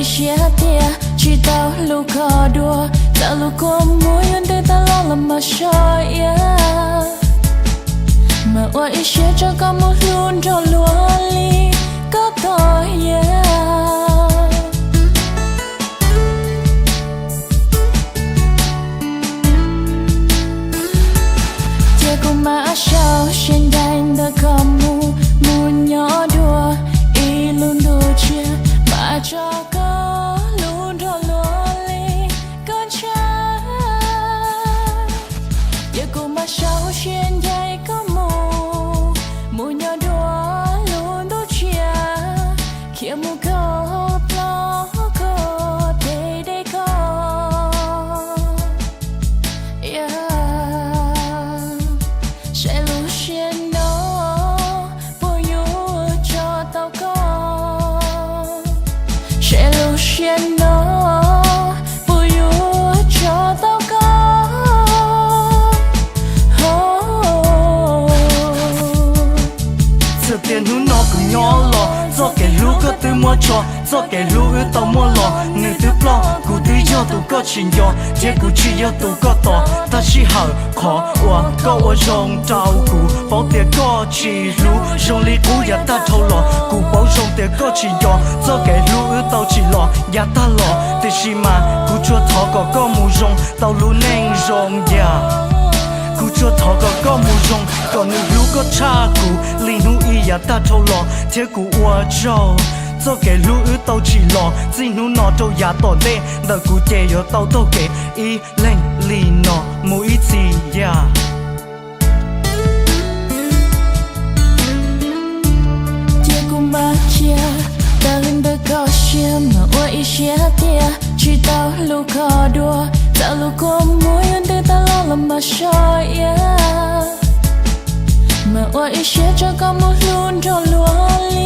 Siab tias tsis tau hlub koj dua, txawm lub kua muag yuav ntws tag los los mas sawv iav, mas ua ib siab tso koj mus hlub nrog luag li koj tau yam. Ces kuv mam sau siab ncaim ntawm koj mus, mus nyob dua ib lub ntuj tshiab, mam tso koj hlub nrog luag li koj ntshaw. Ces kuv mam sau siab ncaim koj mus, mus nyob dua lub ntuj tshiab, khiav mus koj plaub koj tes deb koj. Saib lub siab no puas yuav tso tau koj, saib lub siab no puas yuav tso tau koj. Txawm tias hnub no kuv nyob los, txoj kev hlub koj twb muab tso, txoj kev hlub wb tau muaj los, nws twb ploj, kuv twb yog tus koj tsis nco, thiab kuv tsis yog tus koj tos. Tag sij hawm qhov uas koj ua zoo rau kuv, paub tias koj tsis hlub, zoo li qub yav tag dhau los, kuv paub zoo tias koj tsis nco, txoj kev hlub wb tau tsim los yav tag los, tiam sis mas kuv tsuas thov kom koj mus zoo tau lub neej zoo yam. Kuv tsuas thov kom koj mus zoo, kom nws hlub koj tshaj kuv li hnub ib yav tag dhau los, thiab kuv ua tsaug txoj kev hlub wb tau tsim los, txij hnub no rau yav tom ntej, ntawm kuv ces yuav tau taug kev ib leeg li no mus ib txhis yam. Ces kuv mam khiav tawm ntawm koj siab, mas ua ib siab tias tsis tau hlub koj dua, txawm lub kua muag yuav ntws tag los los mas sawv iav, mas ua ib siab tso koj mus hlub nrog luag li